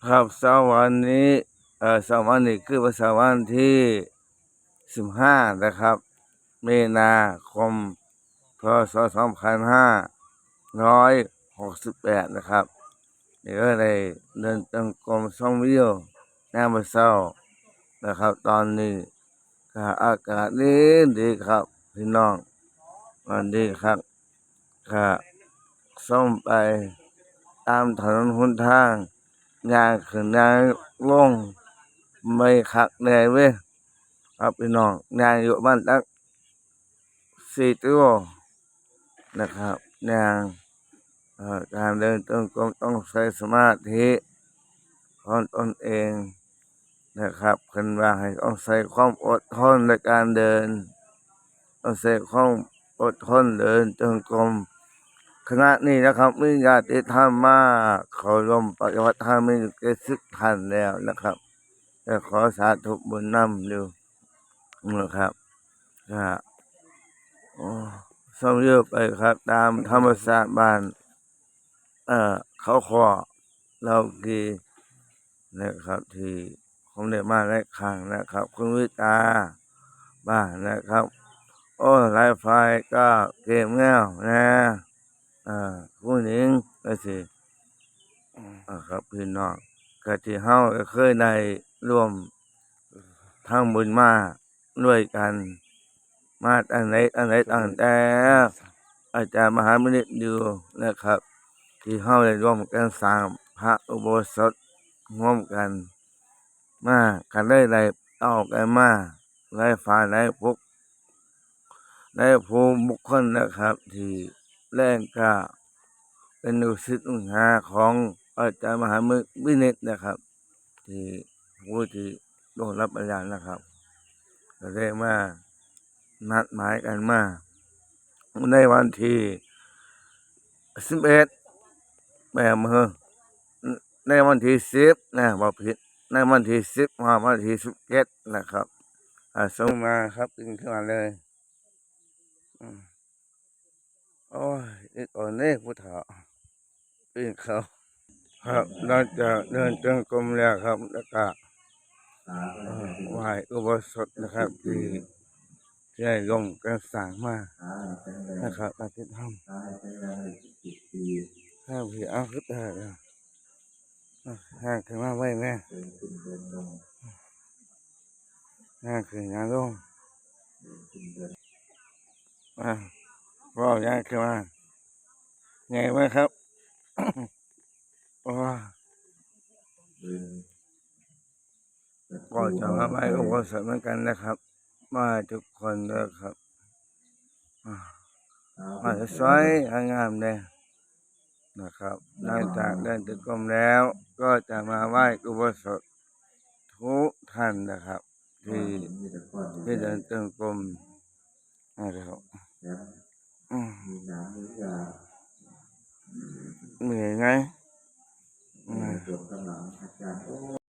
ครับ ເຊົ້າວັນນີ້ ເອີ ເຊົ້າວັນນີ້ຄືວັນເສົາ ວັນທີສິບຫ້າ ນະຄັບ ມີນາຄົມ ພ.ສ. ສອງພັນຫ້າຮ້ອຍຫົກສິບແປດ ນະຄັບ. ນີ້ກໍໄດ້ເດີນຈົງກົມຊົມວິວຍາມເຊົ້ານະຄັບ. ຕອນນີ້ກໍອາກາດດີໆ ຄັບພີ່ນ້ອງ ມັນດີຄັກ. ກະສົ່ງໄປຕາມຖະໜົນຫົນທາງ ຍ່າງຂຶ້ນຍ່າງລົງ ໄມ່ຄັກແດ່ເວີຍ ຄັບພີ່ນ້ອງ. ຍ່າງຢູ່ປະມານຈັກສີ່ກິໂລນະຄັບ ຍ່າງ ເອີ ການເດີນຈົງກົມຕ້ອງໃຊ້ສະມາທິຂອງຕົນເອງນະຄັບ. ເພິ່ນວ່າໃຫ້ຕ້ອງໃຊ້ຄວາມອົດທົນໃນການເດີນ ຕ້ອງໃຊ້ຄວາມອົດທົນເດີນຈົງກົມ. ຂະນະນີ້ນະຄັບ ມີຍາດຕິທຳມາເຂົ້າຮ່ວມປະຕິບັດທຳມີເຈັດສິບທ່ານແລ້ວນະຄັບ ກໍຂໍສາທຸບຸນນຳຢູ່ນະຄັບ. ກະ ໂອ້ ຊົມວິວໄປຄັບ ຕາມທຳມະຊາດບ້ານ ເອີ ເຂົາຄໍ້ ເລົ່າກີນະຄັບ ທີ່ຜົມໄດ້ມາຫຼາຍຄັ້ງນະຄັບ. ຄຸນວິຕາບ້ານນະຄັບ ໂອ້ ຫຼາຍຝ່າຍກໍເກມແງວແດ່ ເອີ ຜູ້ຍິງຈັ່ງຊີ້ນະຄັບ ພີ່ນ້ອງ. ກະທີ່ເຮົາກໍເຄີຍໄດ້ຮ່ວມທຳບຸນມາ ດ້ວຍກັນມາຕັ້ງແຕ່ ຕັ້ງແຕ່ ຕັ້ງແຕ່ອາຈານມະຫາວິນິດຢູ່ນະຄັບ ທີ່ເຮົາໄດ້ຮ່ວມກັນສ້າງພະອຸໂບສົດຮ່ວມກັນມາ ກໍເລີຍໄດ້ເອົາກັນມາຫຼາຍຝ່າຍຫຼາຍພວກ ຫຼາຍຜູ້ບຸກຄົນນະຄັບ ທີ່ແລງກະເປັນລູກສິດລູກຫາຂອງອາຈານມະຫາວິນິດນະຄັບ ທີ່ຜູ້ທີ່ລ່ວງລັບໄປແລ້ວນະຄັບ ກໍໄດ້ມານັດໝາຍກັນມາໃນວັນທີສິບເອັດ ແມ່ນບໍ່ເຮີ ໃນວັນທີສິບນະ ບໍ່ຜິດ ໃນວັນທີສິບ ຮອດວັນທີສິບເຈັດນະຄັບ. ອາ ສົ່ງມາຄັບ ຕື່ນຂຶ້ນມາເລີຍ. ອືມ ໂອ້ຍ ອີກໂອນເດ້ຜູ້ເຖົ້າ ຕື່ນເຂົ້າ. ຄັບ ຫຼັງຈາກເດີນຈົງກົມແລ້ວຄັບ ແລ້ວກະ ເອີ ໄຫວ້ອຸໂບສົດນະຄັບ ທີ່ ທີ່ໄດ້ຮ່ວມກັນສ້າງມານະຄັບ ປະຕິທຳທາງທີ່ເອົາຄືແຕກ ຍ່າງຂຶ້ນມາໄວ້ແມ່ ຍ່າງຂຶ້ນຍ່າງລົງ ອາ ພໍ່ຍ່າງຂຶ້ນມາ ໃຫຍ່ໄວ້ຄັບ ໂອ້ ກໍຈະມາໄຫວ້ອຸໂບສົດເໝືອນກັນນະຄັບ ມາທຸກຄົນເດີຄັບ ອາ ມາສວຍໆ ງາມໆ ເດ້ນະຄັບ. ຫຼັງຈາກເດີນຈົງກົມແລ້ວ ກໍຈະມາໄຫວ້ອຸໂບສົດທຸກທ່ານນະຄັບ ທີ່ ທີ່ເດີນຈົງກົມນະຄັບ. ອືມ ເມື່ອຍໄງ